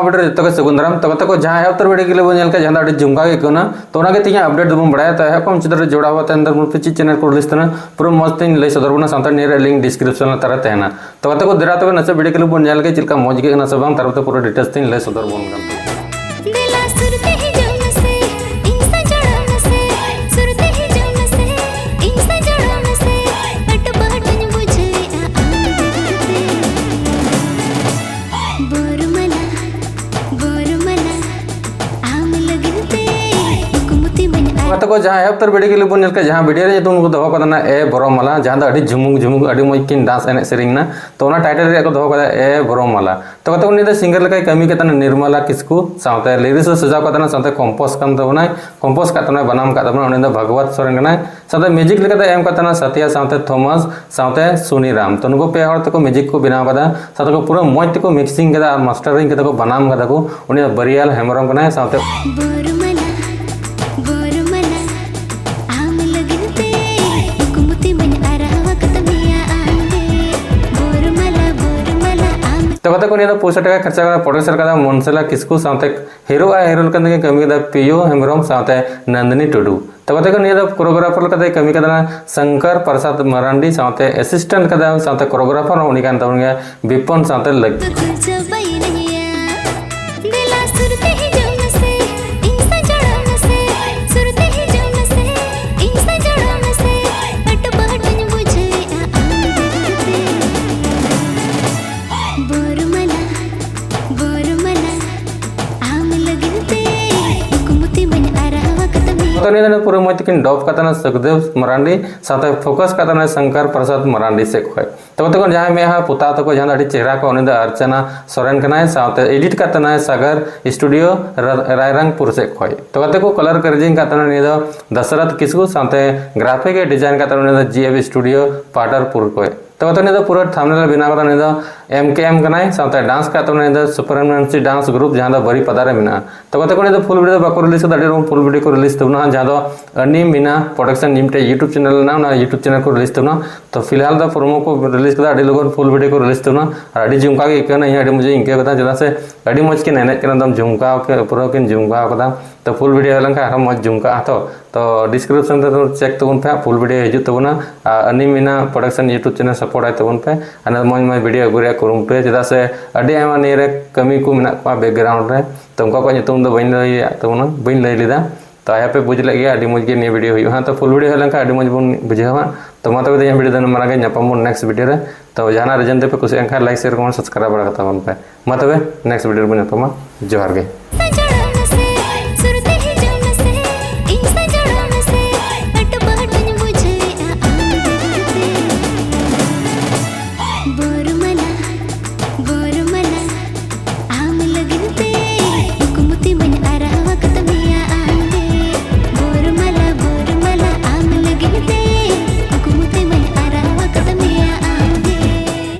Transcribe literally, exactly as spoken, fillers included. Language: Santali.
ᱟᱯᱰᱮᱴ ᱨᱮ ᱡᱚᱛᱚ ᱜᱮ ᱥᱟᱹᱜᱩᱱ ᱫᱟᱨᱟᱢ᱾ ᱛᱚ ᱜᱟᱛᱮ ᱠᱚ, ᱡᱟᱦᱟᱸ ᱮᱦᱚᱵ ᱩᱛᱟᱹᱨ ᱵᱷᱤᱰᱤᱭᱳ ᱠᱞᱤᱯ ᱵᱚᱱ ᱧᱮᱞ ᱠᱮᱫ, ᱡᱟᱦᱟᱸ ᱫᱚ ᱟᱹᱰᱤ ᱡᱚᱢᱠᱟᱣ ᱜᱮ ᱟᱹᱭᱠᱟᱹᱣ ᱮᱱᱟ, ᱛᱚ ᱚᱱᱟᱜᱮ ᱛᱮᱦᱮᱧᱟᱜ ᱟᱯᱰᱮᱴ ᱫᱚᱵᱚᱱ ᱵᱟᱲᱟᱭᱟ᱾ ᱛᱚ ᱮᱦᱚᱵ ᱠᱷᱚᱱ ᱢᱩᱪᱟᱹᱫ ᱫᱷᱟᱹᱨᱤᱡ ᱡᱚᱲᱟᱣ ᱠᱟᱛᱮ ᱮᱱᱛᱮ ᱢᱩᱞ ᱯᱮ ᱪᱮᱫ ᱪᱮᱱᱮᱞ ᱠᱚᱨᱮ ᱞᱤᱥᱴ ᱛᱟᱦᱮᱱᱟ, ᱯᱩᱨᱟᱹ ᱢᱚᱡᱽ ᱛᱮᱧ ᱞᱟᱹᱭ ᱥᱚᱫᱚᱨ ᱵᱚᱱᱟ, ᱥᱟᱶᱛᱮ ᱱᱤᱭᱟᱹ ᱨᱮᱭᱟᱜ ᱞᱤᱝᱠ ᱰᱤᱥᱠᱨᱤᱯᱥᱚᱱ ᱞᱟᱛᱟᱨ ᱨᱮ ᱛᱟᱦᱮᱱᱟ᱾ ᱛᱚ ᱜᱟᱛᱮ ᱠᱚ, ᱫᱮᱞᱟ ᱛᱚᱵᱮ ᱱᱟᱥᱮ ᱵᱷᱤᱰᱤᱭᱳ ᱠᱞᱤᱯ ᱵᱚᱱ ᱧᱮᱞ ᱞᱮᱜᱮ, ᱪᱮᱫ ᱞᱮᱠᱟ ᱢᱚᱡᱽ ᱟᱹᱭᱠᱟᱹᱜ ᱠᱟᱱᱟ ᱥᱮ ᱵᱟᱝ, ᱛᱟᱨ ᱯᱚᱨᱮ ᱯᱩᱨᱟᱹ ᱰᱤᱴᱮᱞᱥ ᱛᱮᱧ ᱞᱟᱹᱭ ᱥᱚᱫᱚᱨ ᱵᱚᱱ ᱠᱟᱱ ᱛᱟᱵᱚᱱᱟ᱾ ᱫᱮᱞᱟ ᱥᱩᱨ ᱛᱮ ᱦᱤᱡᱩᱜ ᱢᱮᱥᱮ, ᱤᱧ ᱥᱟᱡᱚᱲᱚᱜ ᱢᱮᱥᱮ, ᱥᱩᱨ ᱛᱮ ᱦᱤᱡᱩᱜ ᱢᱮᱥᱮ, ᱤᱧ ᱥᱟᱡᱚᱲᱚᱜ ᱢᱮᱥᱮ, ᱟᱹᱴᱩ ᱯᱟᱹᱴᱩᱧ ᱵᱩᱡᱷᱟᱹᱣᱮᱜᱼᱟ ᱟᱢ ᱞᱟᱹᱜᱤᱫ ᱛᱮ᱾ ᱵᱚᱨᱢᱟᱞᱟ, ᱵᱚᱨᱢᱟᱞᱟ, ᱟᱢ ᱞᱟᱹᱜᱤᱫ ᱛᱮ ᱠᱩᱠᱢᱩ ᱛᱤᱢᱟᱹᱧ ᱟᱨ ᱜᱟᱛᱮ ᱠᱚ, ᱡᱟᱦᱟᱸ ᱮᱦᱚᱵ ᱩᱛᱟᱹᱨ ᱵᱷᱤᱰᱤᱭᱳ ᱠᱞᱤᱯ ᱵᱚᱱ ᱧᱮᱞ ᱠᱮᱫ, ᱡᱟᱦᱟᱸ ᱵᱷᱤᱰᱤᱭᱳ ᱨᱮ ᱧᱩᱛᱩᱢ ᱠᱚ ᱫᱚᱦᱚ ᱠᱟᱫᱟ ᱱᱟ ᱮ ᱵᱚᱨᱚᱢᱟᱞᱟ, ᱡᱟᱦᱟᱸ ᱫᱚ ᱟᱹᱰᱤ ᱡᱷᱩᱢᱩᱠ ᱡᱷᱩᱢᱩᱠ, ᱟᱹᱰᱤ ᱢᱚᱡᱽ ᱠᱤᱱ ᱰᱟᱱᱥ ᱮᱱᱮᱡ ᱥᱮᱨᱮᱧ ᱱᱟ᱾ ᱛᱚ ᱚᱱᱟ ᱴᱟᱭᱴᱮᱞ ᱨᱮᱭᱟᱜ ᱠᱚ ᱫᱚᱦᱚ ᱠᱟᱫᱟ ᱮ ᱵᱚᱨᱚᱢᱟᱞᱟ᱾ ᱛᱚ ᱜᱟᱛᱮ ᱠᱚ, ᱩᱱᱤ ᱫᱚ ᱥᱤᱝᱜᱟᱨ ᱞᱮᱠᱟᱭ ᱠᱟᱹᱢᱤ ᱠᱮᱫ ᱛᱟᱦᱮᱱᱟ ᱱᱤᱨᱢᱟᱞᱟ ᱠᱤᱥᱠᱩ ᱥᱟᱶᱛᱮ, ᱞᱤᱨᱤᱠᱥ ᱦᱚᱸ ᱥᱟᱡᱟᱣ ᱠᱟᱜ ᱛᱟᱦᱮᱱᱟ ᱥᱟᱶᱛᱮ ᱠᱚᱢᱯᱳᱡᱽ ᱠᱟᱱ ᱛᱟᱵᱚᱱᱟᱭ, ᱠᱚᱢᱯᱳᱡᱽ ᱠᱟᱜ ᱛᱟᱵᱚᱱᱟᱭ, ᱵᱟᱱᱟᱢ ᱠᱟᱜ ᱛᱟᱵᱚᱱᱟ ᱩᱱᱤ ᱫᱚ ᱵᱷᱟᱜᱽᱣᱟᱛ ᱥᱚᱨᱮᱱ ᱠᱟᱱᱟᱭ᱾ ᱥᱟᱶᱛᱮ ᱢᱤᱣᱡᱤᱠ ᱞᱮᱠᱟᱛᱮ ᱮᱢ ᱠᱟᱜ ᱛᱟᱦᱮᱱᱟ ᱥᱟᱛᱭᱟ ᱥᱟᱶᱛᱮ ᱛᱷᱚᱢᱟᱥ ᱥᱟᱶᱛᱮ ᱥᱩᱱᱤ ᱨᱟᱢ᱾ ᱛᱚ ᱱᱩᱠᱩ ᱯᱮ ᱦᱚᱲ ᱛᱮᱠᱚ ᱢᱤᱣᱡᱤᱠ ᱠᱚ ᱵᱮᱱᱟᱣ ᱠᱟᱫᱟ, ᱥᱟᱶᱛᱮ ᱠᱚ ᱯᱩᱨᱟᱹ ᱢᱚᱡᱽ ᱛᱮᱠᱚ ᱢᱤᱠᱥᱤᱝ ᱠᱟᱫᱟ ᱟᱨ ᱢᱟᱥᱴᱟᱨᱤᱝ ᱠᱟᱛᱮ ᱠᱚ ᱵᱟᱱᱟᱢ ᱠᱟᱫᱟ ᱠᱚ᱾ ᱩᱱᱤ ᱫᱚ ᱵᱟᱹᱨᱤᱭᱟᱞ ᱦᱮᱢᱵᱨᱚᱢ ᱠᱟᱱᱟᱭ ᱥᱟᱶᱛᱮ ᱵᱚᱨᱢᱟᱞᱟ, ᱵᱚᱨᱢᱟᱞᱟ, ᱟᱢ ᱞᱟᱹᱜᱤᱫ ᱛᱮ ᱠᱩᱠᱢᱩ ᱛᱤᱢᱟᱹᱧ ᱟᱨᱟᱣ ᱟᱠᱟᱫ ᱢᱮᱭᱟ ᱟᱢ ᱜᱮ᱾ ᱵᱚᱨᱢᱟᱞᱟ, ᱵᱚᱨᱢᱟᱞᱟ, ᱟᱢ ᱛᱚ ᱜᱟᱛᱮ ᱠᱚ, ᱱᱤᱭᱟᱹ ᱫᱚ ᱯᱩᱭᱥᱟ ᱴᱟᱠᱟ ᱠᱷᱚᱨᱪᱟ ᱠᱟᱛᱮ ᱯᱨᱚᱰᱭᱩᱥᱟᱨ ᱠᱟᱫᱟ ᱢᱚᱱᱥᱮᱞᱟ ᱠᱤᱥᱠᱩ ᱥᱟᱶᱛᱮ ᱦᱤᱨᱳ ᱟᱨ ᱦᱤᱨᱳ ᱞᱮᱠᱟ ᱛᱮᱜᱮ ᱠᱟᱹᱢᱤ ᱠᱮᱫᱟ ᱯᱤᱭᱳ ᱦᱮᱢᱵᱨᱚᱢ ᱥᱟᱶᱛᱮ ᱱᱟᱱᱫᱤᱱᱤ ᱴᱩᱰᱩ᱾ ᱛᱚ ᱜᱟᱛᱮ ᱠᱚ, ᱱᱤᱭᱟᱹ ᱫᱚ ᱠᱳᱨᱤᱭᱳᱜᱨᱟᱯᱷᱟᱨ ᱞᱮᱠᱟᱛᱮ ᱠᱟᱹᱢᱤ ᱠᱟᱫᱟ ᱥᱚᱝᱠᱚᱨ ᱯᱨᱚᱥᱟᱫᱽ ᱢᱟᱨᱟᱱᱰᱤ ᱥᱟᱶᱛᱮ ᱮᱥᱤᱥᱴᱮᱱᱴ ᱠᱟᱫᱟ ᱥᱟᱶᱛᱮ ᱠᱳᱨᱤᱭᱳᱜᱨᱟᱯᱷᱟᱨ ᱦᱚᱸ ᱩᱱᱤ ᱠᱟᱱ ᱛᱟᱵᱚᱱ ᱜᱮᱭᱟ ᱵᱤᱯᱚᱱ ᱥᱟᱶᱛᱮ ᱞᱟᱹᱜᱤᱫ᱾ ᱫᱮᱞᱟ ᱥᱩᱨ ᱛᱮ ᱦᱤᱡᱩᱜ ᱢᱮᱥᱮ, ᱤᱧ ᱥᱟᱡᱟᱲᱚᱜ ᱢᱮᱥᱮ, ᱥᱩᱨ ᱛᱮ ᱦᱤᱡᱩᱜ ᱢᱮᱥᱮ, ᱤᱧ ᱥᱟᱡᱟᱲᱚᱜ ᱢᱮᱥᱮ, ᱟᱹᱴᱩ ᱯᱟᱹᱴᱩᱧ ᱵᱩᱡᱷᱟᱹᱣᱮᱜᱼᱟ ᱟᱢ ᱤᱫᱤ ᱠᱟᱛᱮ᱾ ᱵᱚᱨᱢᱟᱞᱟ, ᱵᱚᱨᱢᱟᱞᱟ, ᱟᱢ ᱞᱟᱹᱜᱤᱫ ᱛᱮ ᱠᱩᱠᱢᱩ ᱛᱤᱢᱟᱹᱧ ᱟᱨᱟᱣ ᱟᱠᱟᱫ ᱢᱮᱭᱟ᱾ ᱛᱚ ᱱᱤᱭᱟᱹ ᱫᱚ ᱯᱩᱨᱟᱹ ᱢᱚᱡᱽ ᱛᱮᱠᱤᱱ ᱰᱚᱵ ᱠᱟᱛᱮ ᱱᱟ ᱥᱩᱠᱫᱮᱵ ᱢᱟᱨᱟᱱᱰᱤ ᱥᱟᱶᱛᱮ ᱯᱷᱳᱠᱟᱥ ᱠᱟᱛᱮ ᱱᱟ ᱥᱚᱝᱠᱚᱨ ᱯᱨᱚᱥᱟᱫᱽ ᱢᱟᱨᱟᱱᱰᱤ ᱥᱮᱫ ᱠᱷᱚᱡ᱾ ᱛᱚ ᱜᱟᱛᱮ ᱠᱚ, ᱡᱟᱦᱟᱸᱭ ᱢᱮᱫᱦᱟ ᱯᱚᱛᱟᱣ ᱛᱟᱠᱚ ᱡᱟᱦᱟᱸ ᱫᱚ ᱟᱹᱰᱤ ᱪᱮᱦᱨᱟ ᱠᱚ, ᱩᱱᱤ ᱫᱚ ᱟᱨᱪᱟᱱᱟ ᱥᱚᱨᱮᱱ ᱠᱟᱱᱟᱭ, ᱥᱟᱶᱛᱮ ᱮᱰᱤᱴ ᱠᱟᱛᱮ ᱱᱟᱭ ᱥᱟᱜᱟᱨ ᱥᱴᱩᱰᱤᱭᱳ ᱨᱟ-, ᱨᱟᱭᱨᱟᱝᱯᱩᱨ ᱥᱮᱫ ᱠᱷᱚᱡ᱾ ᱛᱚ ᱜᱟᱛᱮ ᱠᱚ, ᱠᱟᱞᱟᱨ ᱜᱨᱮᱰᱤᱝ ᱠᱟᱛᱮ ᱱᱤᱭᱟᱹ ᱫᱚ ᱫᱟᱥᱨᱚᱛᱷ ᱠᱤᱥᱠᱩ, ᱥᱟᱶᱛᱮ ᱜᱨᱟᱯᱷᱤᱠ ᱮ ᱰᱤᱡᱟᱭᱤᱱ ᱠᱟᱛᱮ ᱩᱱᱤ ᱫᱚ ᱡᱤ ᱮᱯᱷ ᱥᱴᱩᱰᱤᱭᱳ ᱯᱟᱴᱟᱨᱯᱩᱨ ᱠᱷᱚᱡ᱾ ᱛᱚ ᱜᱟᱛᱮ ᱠᱚ, ᱱᱤᱭᱟᱹ ᱫᱚ ᱯᱩᱨᱟᱹ ᱛᱷᱟᱢᱵᱱᱮᱞ ᱵᱮᱱᱟᱣ ᱠᱟᱫᱟ, ᱱᱤᱭᱟᱹ ᱫᱚ ᱮᱢ ᱠᱮ ᱮᱢ ᱠᱟᱱᱟᱭ, ᱥᱟᱶᱛᱮ ᱰᱟᱱᱥ ᱠᱟᱜ ᱛᱟᱵᱚᱱᱟ ᱱᱤᱭᱟᱹ ᱫᱚ ᱥᱩᱯᱨᱮᱢᱮᱱᱥᱤ ᱰᱟᱱᱥ ᱜᱨᱩᱯ ᱡᱟᱦᱟᱸ ᱫᱚ ᱵᱟᱨᱤᱯᱟᱫᱟ ᱨᱮ ᱢᱮᱱᱟᱜᱼᱟ᱾ ᱛᱚ ᱜᱟᱛᱮ ᱠᱚ, ᱱᱤᱭᱟᱹ ᱫᱚ ᱯᱷᱩᱞ ᱵᱷᱤᱰᱤᱭᱳ ᱵᱟᱠᱚ ᱨᱤᱞᱤᱡᱽ ᱠᱟᱫᱟ, ᱟᱹᱰᱤ ᱨᱚᱠᱚᱢ ᱯᱷᱩᱞ ᱵᱷᱤᱰᱤᱭᱳ ᱠᱚ ᱨᱤᱞᱤᱡᱽ ᱛᱟᱵᱚᱱᱟ, ᱡᱟᱦᱟᱸ ᱫᱚ ᱟᱹᱱᱤ ᱢᱤᱱᱟ ᱯᱨᱚᱰᱟᱠᱥᱚᱱ ᱢᱤᱫᱴᱮᱡ YouTube ᱪᱮᱱᱮᱞ ᱢᱮᱱᱟᱜᱼᱟ, ᱚᱱᱟ YouTube ᱪᱮᱱᱮᱞ ᱠᱚ ᱨᱤᱞᱤᱡᱽ ᱛᱟᱵᱚᱱᱟ᱾ ᱛᱚ ᱯᱷᱤᱞᱦᱟᱞ ᱫᱚ ᱯᱨᱳᱢᱳ ᱠᱚ ᱨᱤᱞᱤᱡᱽ ᱠᱮᱫᱟ, ᱟᱹᱰᱤ ᱞᱚᱜᱚᱱ ᱯᱷᱩᱞ ᱵᱷᱤᱰᱤᱭᱳ ᱠᱚ ᱨᱤᱞᱤᱡᱽ ᱛᱟᱵᱚᱱᱟ᱾ ᱟᱨ ᱟᱹᱰᱤ ᱡᱷᱩᱢᱠᱟᱣ ᱜᱮ ᱟᱹᱭᱠᱟᱹᱣ ᱮᱱᱟ, ᱤᱧ ᱦᱚᱸ ᱟᱹᱰᱤ ᱢᱚᱡᱽ ᱤᱧ ᱟᱹᱭᱠᱟᱹᱣ ᱠᱮᱫᱟ, ᱪᱮᱫᱟᱜ ᱥᱮ ᱟᱹᱰᱤ ᱢᱚᱡᱽ ᱠᱤᱱ ᱮᱱᱮᱡ ᱠᱟᱱᱟ, ᱮᱠᱫᱚᱢ ᱡᱷᱩᱢᱠᱟᱣ ᱠᱮ ᱯᱩᱨᱟᱹ ᱠᱤᱱ ᱡᱷᱩᱢᱠᱟᱣ ᱠᱟᱫᱟ᱾ ᱛᱚ ᱯᱷᱩᱞ ᱵᱷᱤᱰᱤᱭᱳ ᱦᱮᱡ ᱞᱮᱱᱠᱷᱟᱱ ᱟᱨᱦᱚᱸ ᱢᱚᱡᱽ ᱡᱷᱩᱢᱠᱟᱜᱼᱟ᱾ ᱛᱚ ᱛᱚ ᱰᱤᱥᱠᱨᱤᱯᱥᱚᱱ ᱨᱮ ᱪᱮᱠ ᱛᱟᱵᱚᱱ ᱯᱮ, ᱯᱷᱩᱞ ᱵᱷᱤᱰᱤᱭᱳ ᱦᱤᱡᱩᱜ ᱛᱟᱵᱚᱱᱟ᱾ ᱟᱨ ᱟᱹᱱᱤ ᱢᱤᱱᱟ ᱯᱨᱚᱰᱟᱠᱥᱚᱱ ᱭᱩᱴᱩᱵᱽ ᱪᱮᱱᱮᱞ ᱥᱟᱯᱳᱨᱴ ᱟᱭ ᱛᱟᱵᱚᱱ ᱯᱮ, ᱟᱨ ᱢᱚᱡᱽ ᱢᱚᱡᱽ ᱵᱷᱤᱰᱤᱭᱳ ᱟᱹᱜᱩ ᱨᱮᱭᱟᱜ ᱠᱩᱨᱩᱢᱩᱴᱩᱭᱟ, ᱪᱮᱫᱟᱜ ᱥᱮ ᱟᱹᱰᱤ ᱟᱭᱢᱟ ᱱᱤᱭᱟᱹ ᱨᱮ ᱠᱟᱹᱢᱤ ᱠᱚ ᱢᱮᱱᱟᱜ ᱠᱚᱣᱟ ᱵᱮᱠᱜᱨᱟᱣᱩᱱᱰ ᱨᱮ᱾ ᱛᱚ ᱩᱱᱠᱩ ᱠᱚᱣᱟᱜ ᱧᱩᱛᱩᱢ ᱫᱚ ᱵᱟᱹᱧ ᱞᱟᱹᱭᱟᱜ ᱛᱟᱵᱚᱱᱟ, ᱵᱟᱹᱧ ᱞᱟᱹᱭ ᱞᱮᱫᱟ᱾ ᱛᱚ ᱟᱭ ᱦᱚᱯᱮ ᱵᱩᱡᱽ ᱞᱮᱫ ᱜᱮᱭᱟ, ᱟᱹᱰᱤ ᱢᱚᱡᱽ ᱜᱮ ᱱᱤᱭᱟᱹ ᱵᱷᱤᱰᱤᱭᱳ ᱦᱩᱭᱩᱜᱼᱟ ᱦᱟᱸᱜ᱾ ᱛᱚ ᱯᱷᱩᱞ ᱵᱷᱤᱰᱤᱭᱳ ᱦᱮᱡ ᱞᱮᱱᱠᱷᱟᱱ ᱟᱹᱰᱤ ᱢᱚᱡᱽ ᱵᱚᱱ ᱵᱩᱡᱷᱟᱹᱣᱟ ᱦᱟᱸᱜ᱾ ᱛᱚ ᱢᱟ ᱛᱚᱵᱮ ᱛᱮᱦᱮᱧ ᱵᱷᱤᱰᱤᱭᱳ ᱫᱚ ᱱᱚᱰᱮ ᱜᱮ, ᱧᱟᱯᱟᱢ ᱵᱚᱱ ᱱᱮᱠᱥᱴ ᱵᱷᱤᱰᱤᱭᱳ ᱨᱮ᱾ ᱛᱚ ᱡᱟᱦᱟᱱᱟᱜ ᱨᱤᱡᱮᱱ ᱛᱮᱯᱮ ᱠᱩᱥᱤᱭᱟᱜ ᱠᱷᱟᱱ ᱞᱟᱭᱤᱠ, ᱥᱮᱭᱟᱨ, ᱠᱚᱢᱮᱱᱴ, ᱥᱟᱵᱥᱠᱨᱟᱭᱤᱵ ᱵᱟᱲᱟ ᱠᱟᱛᱟ ᱵᱚᱱ ᱯᱮ᱾ ᱢᱟ ᱛᱚᱵᱮ ᱱᱮᱠᱥᱴ ᱵᱷᱤᱰᱤᱭᱳ ᱨᱮᱵᱚᱱ ᱧᱟᱯᱟᱢᱟ᱾ ᱡᱚᱦᱟᱨ ᱜᱮ᱾